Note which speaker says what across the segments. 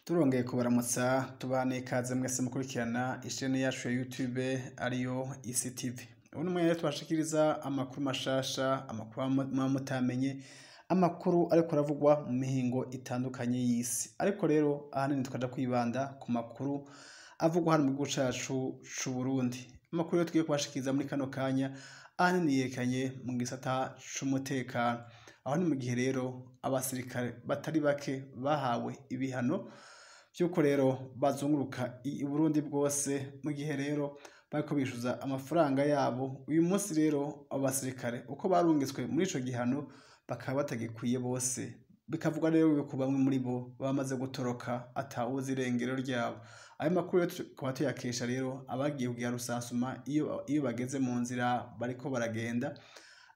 Speaker 1: Turongeye kubaramutsa tubaha n'ikaze mwese mukurikirana ishene yacu ya YouTube ariyo Isi TV. Ubu ni umwanya tubashikiriza amakuru mashasha, amakuru muba mutamenye, amakuru ariko aravugwa mu mihingo itandukanye y'isi. Ariko rero ahanini tukaja kwibanda ku makuru avugwa hano mu gihugu cacu c'u Burundi. Amakuru rero tugiye kubashikiriza muri kano kanya ahanini yerekanye mu gisata c'umutekano. Aho ni mu gihe rero abasirikare batari bake bahawe ibihano vy'uko rero bazunguruka i Burundi bwose, mu gihe rero bariko bishuza amafaranga yabo. Uyu munsi rero abo basirikare uko barungitswe muri ico gihano bakaba batagikwiye bose, bikavugwa rero yuko bamwe muri bo bamaze gutoroka atawuzi irengero ryabo. Ayo makuru rero tukaba tuyakesha rero abagiye kugira rusansuma iyo bageze mu nzira bariko baragenda.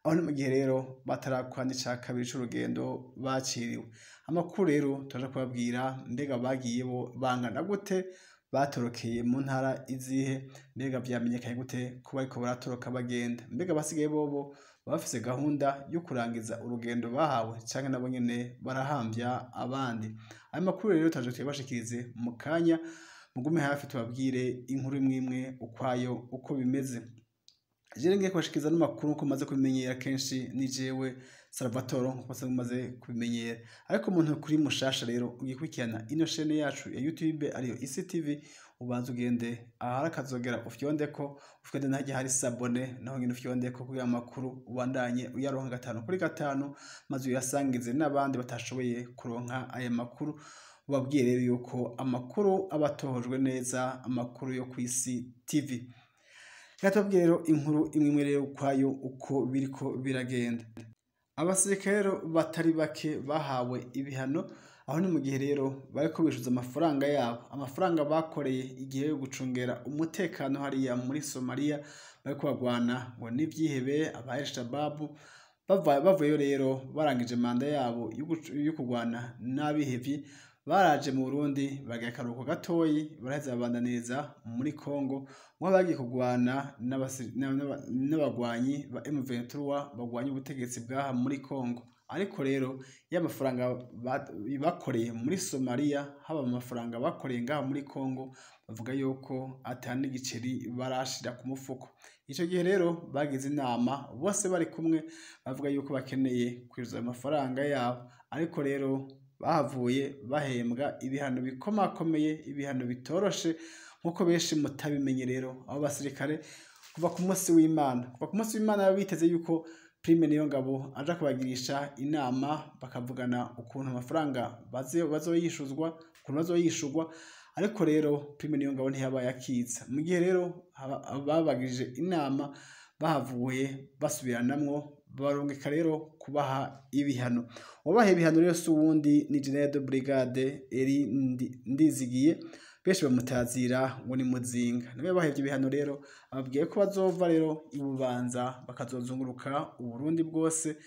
Speaker 1: Aho ni mu gihe rero batarakora n'ica kabiri c'urugendo baciriwe. Amakuru rero turaja kubabwira, mbega bagiye bo bangana gute, batorokeye mu ntara izihe, mbega vyamenyekanye gute ko bariko baratoroka bagenda, mbega abasigaye bobo baba bafise gahunda yo kurangiza urugendo bahawe canke nabo nyene barahamvya abandi. Ayo makuru rero turaje tuyabashikirize mu kanya, mugume hafi tubabwire inkuru imwe imwe ukwayo uko bimeze. Jewe ngiye kubashikiriza ano makuru nkuko maze kubimenyera kenshi, ni jewe Salvatore nkuko musanzwe mumaze kubimenyera. Ariko umuntu kuri mushasha rero ugikurikirana ino shene yacu ya YouTube ariyo Isi TV, ubanza ugende ahari akazogera ufyondeko, ufyonde n'ahajya hari s'abonner naho nyene ufyondeko kugira amakuru ubandanye uyaronka gatanu kuri gatanu, maze uyasangize n'abandi batashoboye kuronka aya makuru. Ubabwiye rero yuko amakuru aba atohojwe neza, amakuru yo kw'Isi TV. Reka tubabwire rero inkuru imwe imwe rero ukwayo uko biriko biragenda. Abasirikare rero batari bake bahawe ibihano, aho ni mu gihe rero bariko bishuza amafaranga yabo, amafaranga bakoreye igihe yo gucungera umutekano hariya muri Somalia, bariko bagwana ngo n'ivyihebe aba Al-Shabaab. Bavuyeyo rero barangije manda yabo yo kugwana n'abihevyi, baraje mu Burundi bagira akaruhuko gatoyi, baraheza babandaniriza muri Congo, aho bagiye kugwana n'abagwanyi ba M23 bagwanya ubutegetsi bwaha muri Congo. Ariko rero y'amafaranga bakoreye muri Somalia, haba amafaranga bakoreye ngaha muri Congo, bavuga yuko ata n'igiceri barashira ku mufuko. Ico gihe rero bagize inama bose bari kumwe, bavuga yuko bakeneye kwishuza ayo mafaranga yabo. Ariko rero bahavuye bahembwa ibihano bikomakomeye, ibihano bitoroshe nkuko benshi mutabimenye. Rero abo basirikare kuva ku munsi w'Imana, kuva ku munsi w'Imana baba biteze yuko Prime Niyongabo aja kubagirisha inama, bakavugana ukuntu amafaranga bazoyishuzwa, ukuntu bazoyishurwa. Ariko rero Prime Niyongabo ntiyabaye akiza. Mu gihe rero babagirije inama, bahavuye basubiranamwo, barungika rero kubaha ibihano. Uwabaha ibihano rero si uwundi, ni General de Brigade Eri Ndizigiye, benshi bamutazira ngo ni Muzinga. Niwe yabaha ivyo bihano rero, ababwiye ko bazova rero i Bubanza bakazozunguruka Uburundi bwose,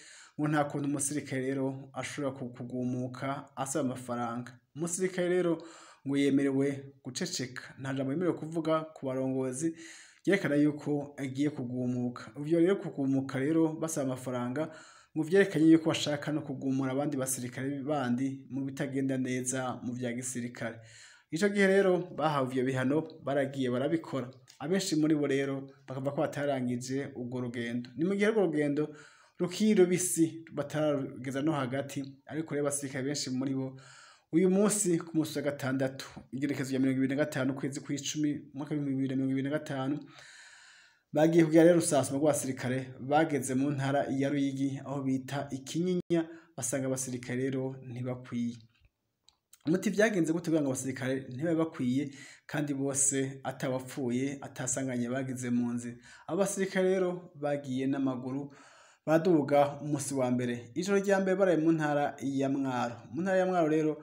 Speaker 1: ngo nta kuntu umusirikare rero ashobora kugumuka asaba amafaranga. Umusirikare rero ngo yemerewe guceceka, nta jambo yemerewe kuvuga ku barongozi, vyerekana yuko agiye kugumuka. Ivyo rero kugumuka rero basaba amafaranga, ngo vyerekanye yuko bashaka no kugumura abandi basirikare bandi mu bitagenda neza mu vya gisirikare. Ico gihe rero bahawe ivyo bihano, baragiye barabikora. Abenshi muri bo rero bakavuga ko batarangije urwo rugendo. Ni mu gihe urwo rugendo rukiri rubisi, batarageza no hagati, ariko rero abasirikare benshi muri bo uyu munsi ku munsi wa gatandatu, igerekezo rya 25 ukwezi kw'icumi umwaka w'ibihumbi bibiri na mirongo ibiri na gatanu, bagiye kugira rero rusansuma rw'abasirikare. Bageze mu ntara ya Ruyigi aho bita Ikinyinya, basanga abasirikare rero ntibakwiye. Muti vyagenze gute kugira ngo abasirikare ntibabe bakwiye kandi bose atawapfuye atasanganye bagize mu nzira? Abo basirikare rero bagiye n'amaguru, baraduga umunsi wa mbere. Ijoro rya mbere baraye mu ntara ya Mwaro. Mu ntara ya Mwaro rero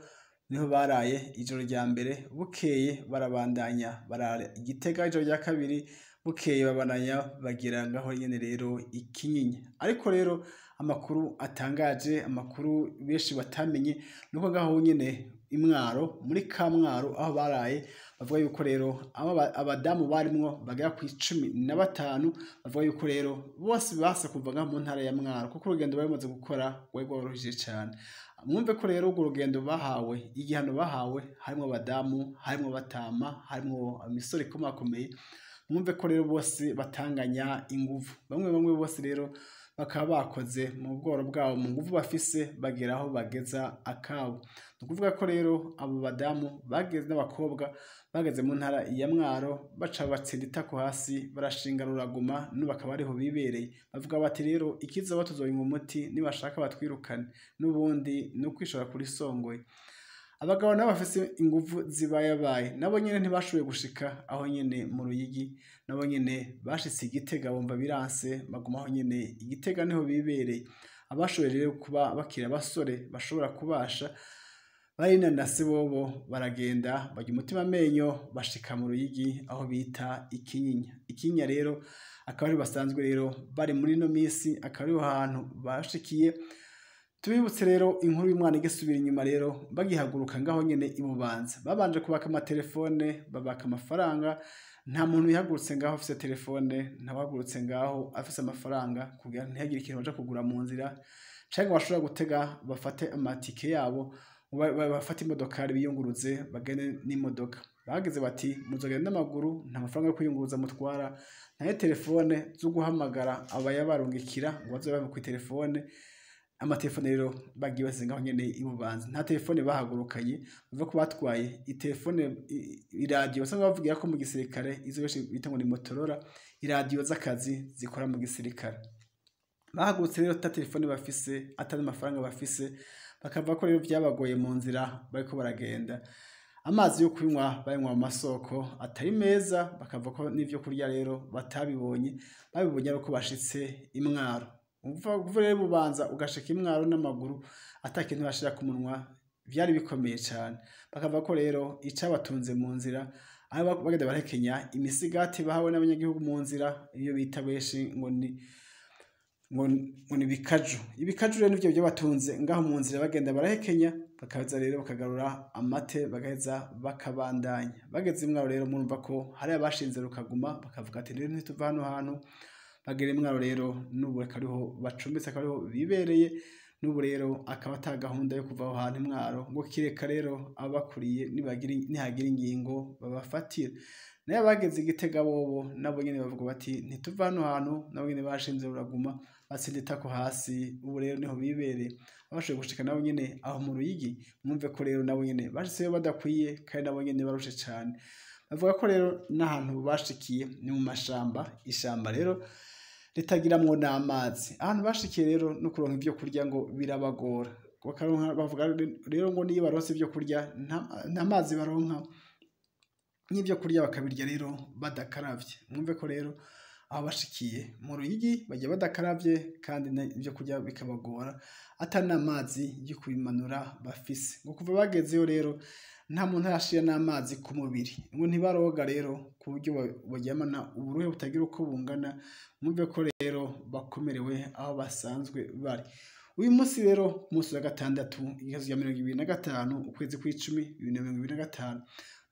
Speaker 1: niho baraye ijoro rya mbere, bukeye barabandanya barara Igitega ijoro rya kabiri, bukeye babandanya bagira ngaho nyene rero Ikinyinya. Ariko rero amakuru atangaje, amakuru benshi batamenye, nuko ngaho nyene Imwaro muri Kamwaro aho baraye, bavuga yuko rero abadamu barimwo bagera ku 15, bavuga yuko rero bose base kuva ngaho mu ntara ya Mwaro, kuko urugendo bari bamaze gukora rwari rworoheje cane. Mwumve ko rero urwo rugendo bahawe, igihano bahawe, harimwo abadamu, harimwo abatama, harimwo imisore ikomakomeye. Mwumve ko rero bose batanganya inguvu, bamwe bamwe bose rero bakaba bakoze mu bworo bwabo, mu nguvu bafise, bagera aho bageza akabo. Ni ukuvuga ko rero abo badamu bageze n'abakobwa bageze mu ntara ya Mwaro, baca batsinda itako hasi, barashinga ruraguma, n'ubu bakaba ariho bibereye. Bavuga bati rero ikizoba tuzoyinywa umuti, nibashaka batwirukane, n'ubundi ni ukwishora kuri Songoye. Abagabo nabo bafise inguvu zibayabaye, nabo nyene ntibashoboye gushika aho nyene mu Ruyigi, nabo nyene bashitse Igitega bumva biranse, baguma aho nyene Igitega niho bibereye. Abashoboye rero kuba bakiri abasore bashobora kubasha, barinanase bobo baragenda barya umutima amenyo, bashika mu Ruyigi aho bita Ikinyinya. Ikinyinya rero akaba ariho basanzwe rero bari muri ino misi, akaba ariho hantu bashikiye. Tubibutse rero inkuru y'umwana igisubira inyuma rero, bagihaguruka ngaho nyene i Bubanza, babanje kubaka amatelefone, babaka amafaranga. Nta muntu yahagurutse ngaho afise telefone, ntawahagurutse ngaho afise amafaranga, kugira ntihagire ikintu baja kugura mu nzira, canke bashobora gutega bafate amatike yabo, bafate imodokari biyunguruze bagende n'imodoka. Bageze bati muzogenda n'amaguru, nta mafaranga yo kwiyunguruza mutwara, nta telefone zo guhamagara abayabarungikira ngo baze bave kw'itelefone. Amatelefone rero bagiye basize ngaho nyene i Bubanza, nta telefone bahagurukanye, bavuga ko batwaye itelefone, iradiyo basanzwe bavugira ko mu gisirikare, izo benshi bita ngo ni Motorola, iradiyo z'akazi zikora mu gisirikare. Bahagurutse rero ata telefone bafise, ata n'amafaranga bafise, bakavuga ko rero vyabagoye mu nzira bariko baragenda. Amazi yo kunywa bayanywa mu masoko atari meza, bakavuga ko n'ivyo kurya rero batabibonye, babibonye ari uko bashitse i Mwaro. Uva rero Bubanza ugashika i Mwaro n'amaguru ata kintu bashira ku munwa, vyari bikomeye cane. Bakavuga ko rero icabatunze mu nzira, aho bagenda barahekenya imisigati bahawe n'abanyagihugu mu nzira, iyo bita benshi ngo ni ibikaju. Ibikaju rero nivyo vyabatunze ngaho mu nzira, bagenda barahekenya, bakaza rero bakagarura amate, bagaheza bakabandanya. Bageze i Mwaro rero murumva ko hari abashinze rukaguma, bakavuga ati rero ntituva hano hantu. Bagera i Mwaro rero n'ubu akaba ariho bacumbitse, akaba ariho bibereye. N'ubu rero akaba ata gahunda yo kuva aho hantu i Mwaro, ngo kireka rero ababakuriye nihagira ingingo babafatira. Nayo abageze i Gitega bobo nabo nyene bavuga bati ntituva hano hantu, nabo nyene bashinze ruraguma, batsinda itako hasi, ubu rero niho bibereye. Abashoboye gushika nabo nyene aho mu Ruyigi, mwumve ko rero nabo nyene bashitseyo badakwiye, kandi nabo nyene barushe cane. Bavuga ko rero n'ahantu bashikiye ni mu mashamba, ishamba rero ritagiramwo n'amazi. Ahantu bashikiye rero no kuronka ivyo kurya ngo birabagora. Bavuga rero ngo niyo baronse ivyo kurya nta mazi baronka, n'ivyo kurya bakabirya rero badakaravye. Mwumve ko rero aho bashikiye mu Ruyigi bagiye badakaravye, kandi ivyo kurya bikabagora, ata n'amazi yo kubimanura bafise. Ngo kuva bagezeyo rero nta muntu arashira n'amazi ku mubiri, ngo ntibaroga rero ku buryo baryamana uburuhe butagira uko bungana. Mwumve ko rero bakomerewe aho basanzwe bari. Uyu munsi rero, umunsi wa gatandatu, igerekezo rya 2025, ukwezi kw'icumi, 2025,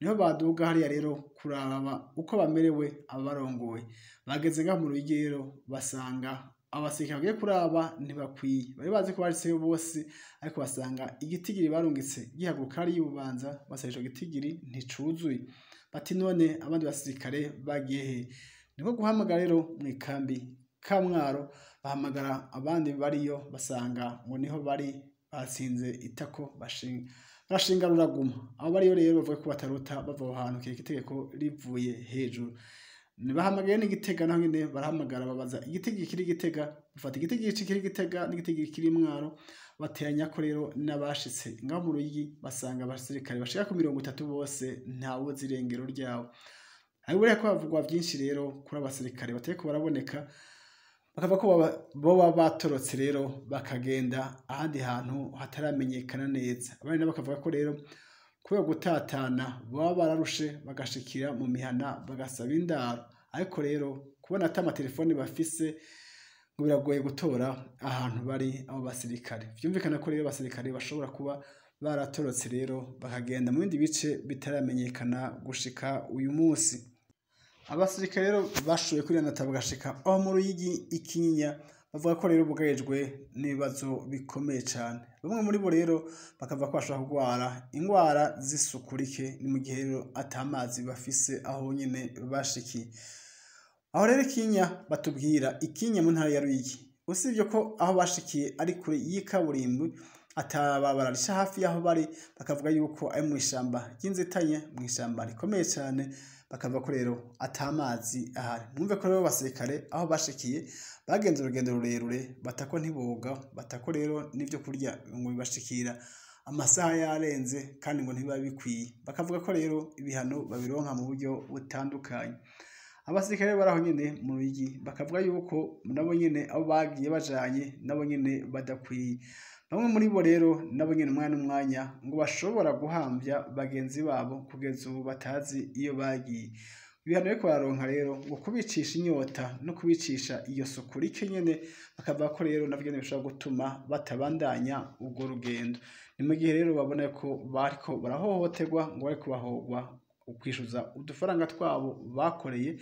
Speaker 1: niho baduga hariya rero kuraba uko bamerewe abarongoye. Bageze ngaho mu Ruyigi rero basanga abasirikare bagiye kuraba ntibakwiye, bari bazi ko bashitseyo bose, ariko basanga igitigiri barungitse gihaguruka hariya i Bubanza, basanga ico gitigiri nticuzuye. Bati none abandi basirikare bagiye he? Niko guhamagara rero mw'ikambi ka Mwaro, bahamagara abandi bariyo, basanga ngo niho bari batsinze itako, barashinga ruraguma. Abo bariyo rero bavuga ko batarota bava aho hantu kireka itegeko rivuye hejuru. Nibahamagaye n'Igitega naho nyene barahamagara, babaza igitego kiri Gitega, bafata igitego kiri Gitega n'igitego kiri Mwaro, bateranya ko rero n'abashitse ngaho mu Ruyigi, basanga abasirikare bashika ku 30 bose ntawuzi irengero ryabo. Ariko buriya ko havugwa vyinshi rero kuri abasirikare batariko baraboneka, bakavuga ko boba batorotse rero bakagenda ahandi hantu hataramenyekana neza. Abandi nabo bakavuga ko rero kubera gutatana baba bararushe bagashikira mu mihana bagasaba indaro. Ariko rero kubona ata amatelefone bafise ngo biragoye gutora ahantu bari abo basirikare. Vyumvikana ko rero abasirikare bashobora kuba baratorotse rero bakagenda mu bindi bice bitaramenyekana gushika uyu munsi. Abasirikare rero bashoboye kwiranata bagashika aho mu Ruyigi Ikinyinya, Bavuga ko rero bugarijwe n'ibibazo bikomeye cane. Bamwe muri bo rero bakavuga ko bashobora kurwara ingwara z'isuku rike, ni mu gihe rero ata mazi bafise aho nyene bashikiye. Aho rero Ikinya batubwira Ikinya mu ntara ya Ruyigi, usibye ko aho bashikiye ari kure y'ikaburimbi, atabarabara rica hafi y'aho bari, bakavuga yuko ari mw'ishamba ry'inzitanye, mw'ishamba rikomeye cane, bakavuga ko rero ata mazi ahari. Mwumve ko rero abasirikare aho bashikiye bagenze urugendo rurerure, batako ntiboga, batako rero n'ivyo kurya ngo bibashikira amasaha yarenze kandi ngo ntibiba bikwiye. Bakavuga ko rero ibihano babironka mu buryo butandukanye. Abasirikare bari aho nyene mu Ruyigi bakavuga yuko nabo nyene abo bagiye bajanye nabo nyene badakwiye. Bamwe muri bo rero nabo nyene umwanya n'umwanya ngo bashobora guhamvya bagenzi babo kugeza ubu batazi iyo bagiye. Ibihano bariko bararonka rero ngo kubicisha inyota no kubicisha iyo suku rike nyene, bakavuga ko rero navyo nyene bishobora gutuma batabandanya urwo rugendo. Ni mu gihe rero babona ko bariko barahohoterwa, ngo bariko bahogwa ukwishuza udufaranga twabo bakoreye,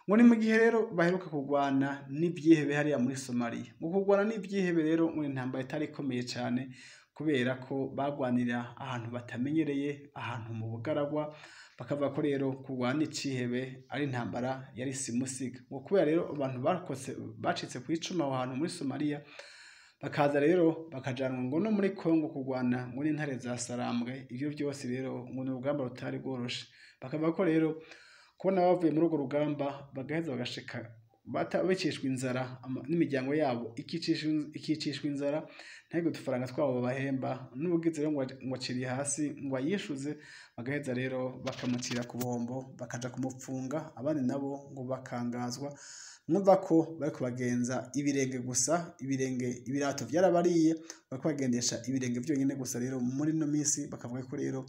Speaker 1: ngo ni mu gihe rero baheruka kurwana n'ivyihebe hariya muri Somalia. Ngo kurwana n'ivyihebe rero ngo intambara itari ikomeye cane, kubera ko bagwanira ahantu batamenyereye, ahantu mu bugaragwa, bakavuga ko rero kurwana n'icihebe ari intambara yari simusiga. Ngo kubera rero abantu barokotse bacitse kw'icuma aho hantu muri Somalia, bakaza rero bakajanwa ngo no muri Kongo kurwana ngo n'intare za Sarambwe, ivyo vyose rero ngo ni urugamba rutari rworoshe. Bakavuga ko rero kubona bavuye muri urwo rugamba bagaheza bagashika bicishwa inzara, n'imiryango yabo ikicishwa inzara, ntihagire udufaranga twabo babahemba, n'uwugize rero ngo aciriye hasi ngo ayishuze, bagaheza rero bakamucira ku bombo bakaja kumupfunga, abandi nabo ngo bakangazwa. Mwumva ko bariko bagenza ibirenge gusa, ibirenge ibirato vyarabariye, bariko bagendesha ibirenge vyonyene gusa rero muri ino misi bakavuga ko rero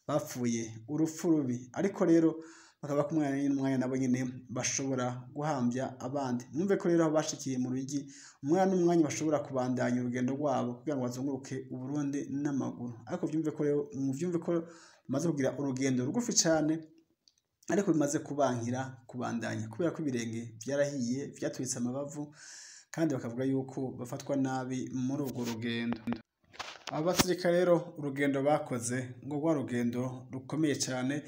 Speaker 1: bapfuye urupfu rubi. Ariko rero bakaba kumwe n'umwanya nabo nyene bashobora guhamvya abandi. Mwumve ko rero aho bashikiye mu Ruyigi umwanya n'umwanya bashobora kubandanya urugendo rwabo kugira ngo bazunguruke Uburundi n'amaguru. Ariko vyumve ko rero muvyumve ko bamaze kugira urugendo rugufi cane, ariko bimaze kubankira kubandanya kubera ko ibirenge vyarahiye, vyaturitse amabavu, kandi bakavuga yuko bafatwa nabi muri urwo rugendo. Aba basirikare rero urugendo bakoze ngo rwa rugendo rukomeye cane.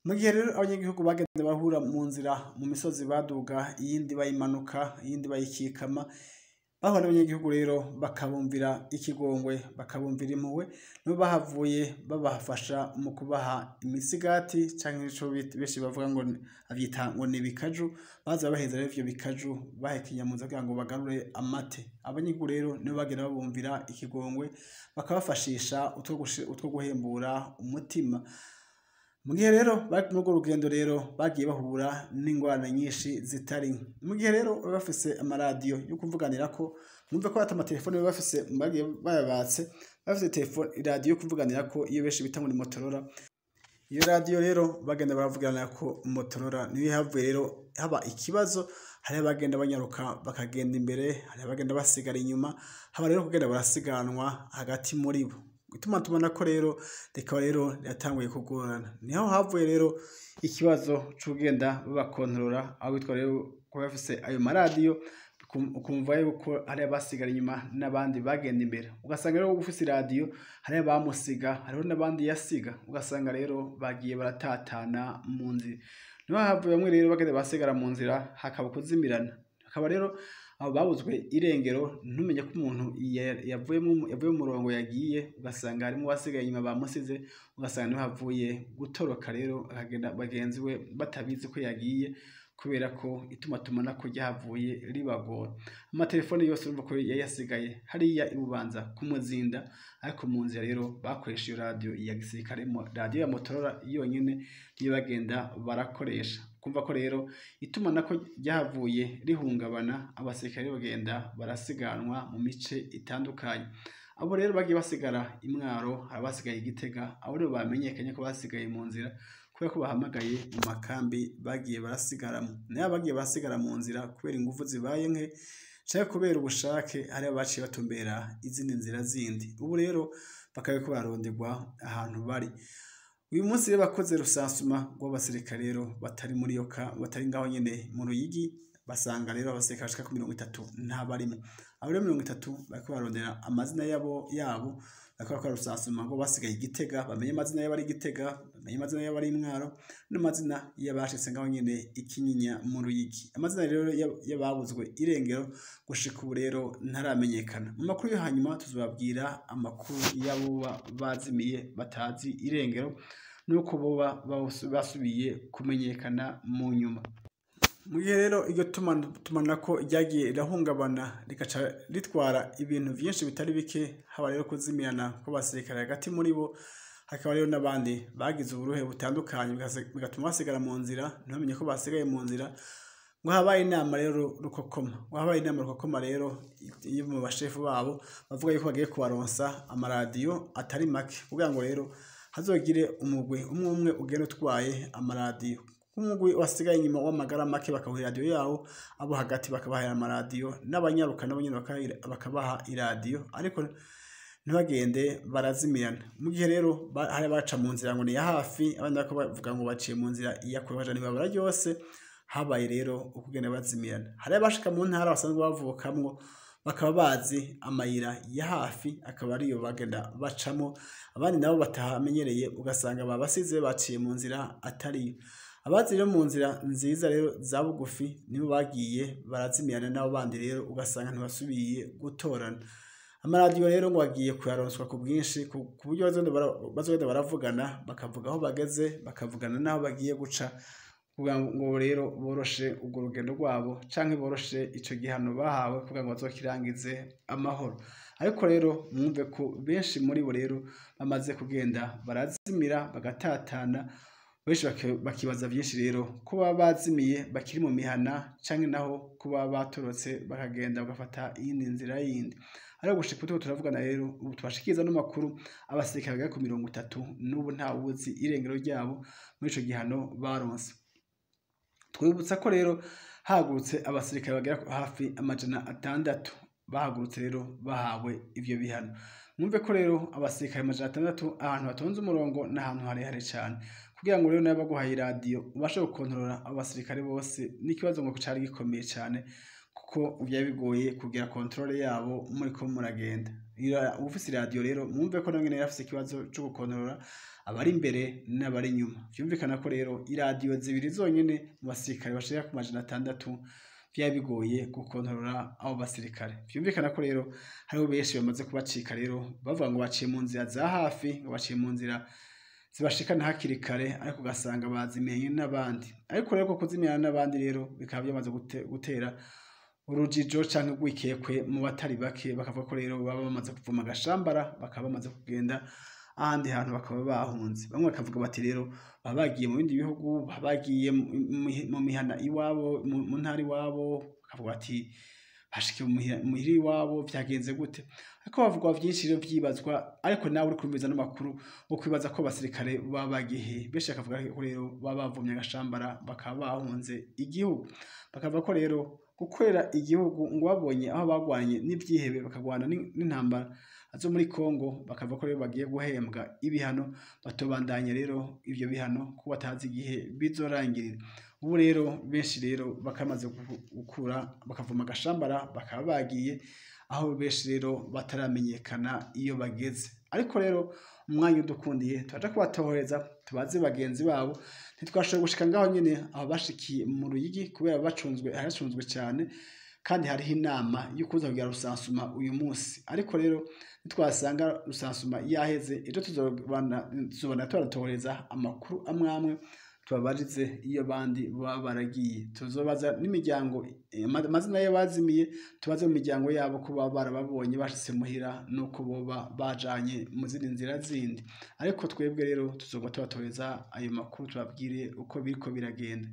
Speaker 1: Mu gihe rero abanyagihugu bagenda bahura mu nzira, mu misozi baduga, iyindi bayimanuka, iyindi bayikikama, bahura n'abanyagihugu rero bakabumvira ikigongwe, bakabumvira impuhwe, nibo bahavuye babafasha mu kubaha imisigati canke ico benshi bavuga ngo avyita ngo ni ibikaju, baza baheza rero ivyo bikaju bahekenya mu nzira kugira ngo bagarure amate. Abanyagihugu rero nibo bagenda babumvira ikigongwe, bakabafashisha utwo guhembura umutima. Mu gihe rero bari muri urwo rugendo rero bagiye bahura n'ingorane nyinshi zitari nke. Mu gihe rero bari bafise amaradiyo yo kuvuganirako, mwumve ko ata amatelefone bari bafise, bagiye bayabatse, bafise telefone, iradiyo yo kuvuganirako, iyo benshi bita ngo ni Motorola. Iyo radiyo rero bagenda baravuganirako Motorola, niyo ihavuye rero haba ikibazo, hari abagenda banyaruka bakagenda imbere, hari abagenda basigara inyuma, haba rero kugenda barasiganwa hagati muri bo. Gituma tubona ko rero rikaba rero ryatanguye kugorana. Niho havuye rero ikibazo c'ugenda babakontorora, aho bitwa rero ko bafise ayo maradiyo, ukumva yuko hari abasigara inyuma n'abandi bagenda imbere. Ugasanga rero ufise iradiyo hari abamusiga, hariho n'abandi yasiga, ugasanga rero bagiye baratatana mu nzira. Niho havuye bamwe rero bagenda basigara mu nzira, hakaba kuzimirana. Hakaba rero abo babuzwe irengero, ntumenye ko umuntu yavuye mu murongo yagiye, ugasanga harimo uwasigaye inyuma bamusize, ugasanga niho havuye gutoroka rero akagenda bagenzi we batabizi ko yagiye, kubera ko itumatumanako ryahavuye ribagora. Amatelefone yose urumva ko yayasigaye hariya i Bubanza ku Muzinda, ariko mu nzira rero bakoresha iyo radiyo ya gisirikare, radiyo ya Motorola yonyene niyo bagenda barakoresha. Kumva ko rero itumanako ryahavuye rihungabana, abasirikare bagenda barasiganwa mu mice itandukanye. Abo rero bagiye basigara i Mwaro, hari abasigaye i Gitega, abo rero bamenyekanye ko basigaye mu nzira kubera ko bahamagaye mu makambi bagiye barasigaramo. Nayo abagiye barasigara mu nzira kubera inguvu zibaye nke canke kubera ubushake, hari abaciye batumbera izindi nzira zindi. Ubu rero bakaba bariko bararonderwa ahantu bari. Uyu munsi rero bakoze rusansuma rw'abasirikare rero batari muri iyo batari ngaho nyene mu Ruyigi, Basanga rero abasirikare bashika ku 30 ntabarimo. Abo rero 30 bariko barondera amazina yabo bariko bakora rusansuma ngo basigaye Igitega, bamenye amazina y'abari Igitega, bamenye amazina y'abari Imwaro n'amazina y'abashitse ngaho nyene Ikinyinya mu Ruyigi. Amazina rero y'ababuzwe irengero gushika ubu rero ntaramenyekana. Mu makuru yo hanyuma tuzobabwira amakuru y'abo bazimiye batazi irengero nuko boba basubiye kumenyekana mu nyuma. Mu gihe rero iryo tumanako ryagiye rirahungabana rigaca ritwara ibintu vyinshi bitari bike, haba rero kuzimirana kw'abasirikare hagati muri bo, hakaba rero n'abandi bagize uburuhe butandukanye bigatuma basigara mu nzira ntibamenye ko basigaye mu nzira. Ngo habaye inama rero rukokoma, ngo habaye inama rukokoma rero iyo mu bashefu babo bavuga yuko bagiye kubaronsa amaradiyo atari make, kugira ngo rero hazogire umugwi umwe umwe ugenda utwaye amaradiyo. Umugwi wasigaye inyuma w'amagara make bakabaha iradiyo yabo, abo hagati bakabaha amaradiyo, n'abanyaruka nabo nyene bakabaha iradiyo, ariko ntibagende barazimirana. Mu gihe rero hari abaca mu nzira ngo ni ya hafi, abandi bariko bavuga ngo baciye mu nzira iya kure baja mw'ibarabara ryose. Habaye rero ukugenda bazimirana. Hari abashika mu ntara basanzwe bavukamwo bakaba bazi amayira ya hafi, akaba ariyo bagenda bacamo, abandi nabo batahamenyereye ugasanga babasize baciye mu nzira atariyo. Abazi rero mu nzira nziza rero za bugufi nibo bagiye barazimirana n'abo bandi rero ugasanga ntibasubiye gutorana. Amaradiyo rero ngo bagiye kuyaronswa ku bwinshi ku buryo bazogenda baravugana, bakavuga aho bageze, bakavugana n'aho bagiye guca, kugira ngo rero boroshe urwo rugendo rwabo canke boroshe ico gihano bahawe kugira ngo bazokirangize amahoro. Ariko rero mwumve ko benshi muri bo rero bamaze kugenda barazimira bagatatana, benshi bakibaza vyinshi rero ko baba bazimiye bakiri mu mihana canke naho ko baba batorotse bakagenda bagafata iyindi nzira yindi. Ariko gushika ubu turavugana rero, ubu tubashikiriza n'amakuru abasirikare bagera ku 30 n'ubu ntawuzi irengero ryabo muri ico gihano baronse. Twibutsa ko rero hahagurutse abasirikare bagera hafi 600 bahagurutse rero bahawe ivyo bihano. Mwumve ko rero abasirikare 600 ahantu batonze umurongo n'ahantu harehare cane, kugira ngo rero nabe baguhaye iradiyo ubashe gukontorora abo basirikare bose n'ikibazo ngo cari gikomeye cane, kuko vyari bigoye kugira kontrole yabo muriko muragenda. Uwufise iradiyo rero mwumve ko nawe nyene yarafise ikibazo co gukontorora abari imbere n'abari inyuma. Vyumvikana ko rero iradiyo zibiri zonyene mu basirikare bashika ku 600 vyari bigoye gukontorora abo basirikare. Vyumvikana ko rero hariho benshi bamaze kubacika rero bavuga ngo baciye mu nzira za hafi, ngo baciye mu nzira zibashikana hakiri kare, ariko ugasanga bazimenye n'abandi. Ariko rero ko kuzimenyana n'abandi rero bikaba byamaze gutera urujijo canke urwikekwe mu batari bake, bakavuga ko rero baba bamaze kuvoma agashambara, bakaba bamaze kugenda ahandi hantu bakaba bahunze. Bamwe bakavuga bati rero baba bagiye mu bindi bihugu, baba bagiye mu mihana iwabo, mu ntara iwabo, bakavuga bati bashikiye muhira iwabo vyagenze gute. Ariko bavugwa vyinshi rero vyibazwa, ariko nawe uri kumviriza n'amakuru wo kwibaza ko abasirikare baba bagiye. Benshi bakavuga ko rero baba bavomye agashambara bakaba bahunze igihugu. Bakavuga ko rero gukorera igihugu ngo babonye aho bagwanye n'ivyihebe bakagwana n'intambara zo muri Kongo, bakavuga ko rero bagiye guhembwa ibihano, batobandanya rero ivyo bihano kuko batazi igihe bizorangirira. Ubu rero benshi rero bakamaze gukura bakavoma agashambara bakaba bagiye aho benshi rero bataramenyekana iyo bageze. Ariko rero umwanya udukundiye turaja kubatohoreza tubaze bagenzi babo. Ntitwashoboye gushika ngaho nyene aho bashikiye mu Ruyigi kubera haracunzwe cane, kandi hariho inama yo kuza kugira rusansuma uyu munsi. Ariko rero nitwasanga rusansuma yaheze, ejo tuzobana turatohoreza amakuru amwamwe tubabarize iyo bandi baba baragiye. Tuzobaza n'imiryango amazina y'abazimiye, tubaze mu miryango yabo ko baba barababonye bashitse muhira nuko boba bajanye mu zindi nzira zindi. Ariko twebwe rero tuzoba tubatoreza ayo makuru tubabwire uko biriko biragenda.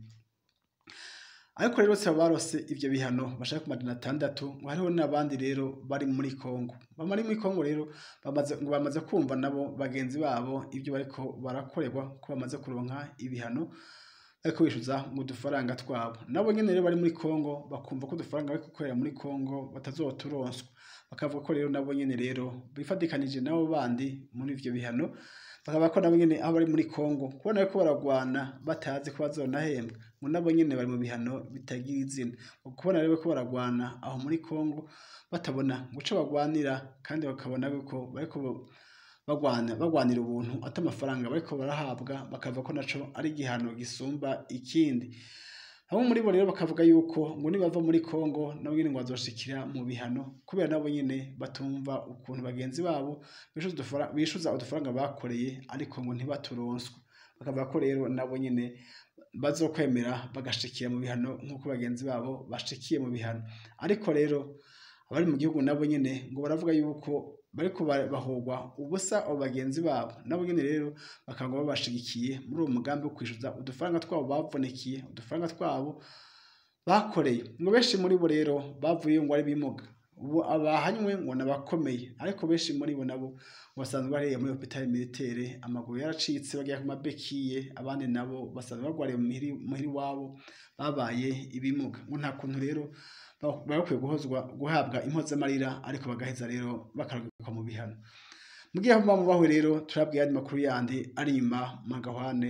Speaker 1: Ariko rero se barose ivyo bihano bashaka ku 600, ngo hariho n'abandi rero bari muri Kongo. Bamari muri Kongo rero ngo bamaze kumva nabo bagenzi babo ivyo bariko barakorerwa, ko bamaze kuronka ibihano ariko bishuza mu dufaranga twabo. Nabo nyene rero bari muri Kongo bakumva ko udufaranga bari gukorera muri Kongo batazoturonswa, bakavuga ko rero nabo nyene rero bifadikanije nabo bandi muri ivyo bihano Bakaba ko nabo nyene aho bari muri Kongo kubona ko baragwana batazi ko bazonahembwa, ngo nabo nyene bari mu bihano bitagira izina. Kubona rero ko baragwana aho muri Kongo batabona guca bagwanira, kandi bakabona yuko bariko bagwanira ubuntu ata amafaranga bariko barahabwa, bakava ko naco ari igihano gisumba ikindi. Bamwe muri bo rero bakavuga yuko ngo nibava muri Kongo nabo nyene ngo bazoshikira mu bihano, kubera nabo nyene batumva ukuntu bagenzi babo bishuza udufaranga bakoreye ariko ngo ntibaturonswe. Bakavuga ko rero nabo nyene bazokwemera bagashikira mu bihano nk'uko bagenzi babo bashikiye mu bihano. Ariko rero abari mu gihugu nabo nyene ngo baravuga yuko bariko bahogwa ubusa abo bagenzi babo, nabo nyene rero bakaba babashigikiye muri uwo mugambi wo kwishuza udufaranga twabo bavunikiye, udufaranga twabo bakoreye. Ngo benshi muri bo rero bavuye ngo ari bimuga, ubu abahanywe ngo nabakomeye, ariko benshi muri bo nabo basanzwe bari muri hôpital militaire, amaguru yaracitse bagiye ku mabekiye, abandi nabo basanzwe bagwariye muhiri wabo babaye ibimuga. Ngo nta kuntu rero bakwiye guhabwa impozamarira, ariko bagaheza rero bakarungikwa mu bihano. Mugihe aho mubaho rero turabwiye andi makuru yandi ari inyuma magahwane.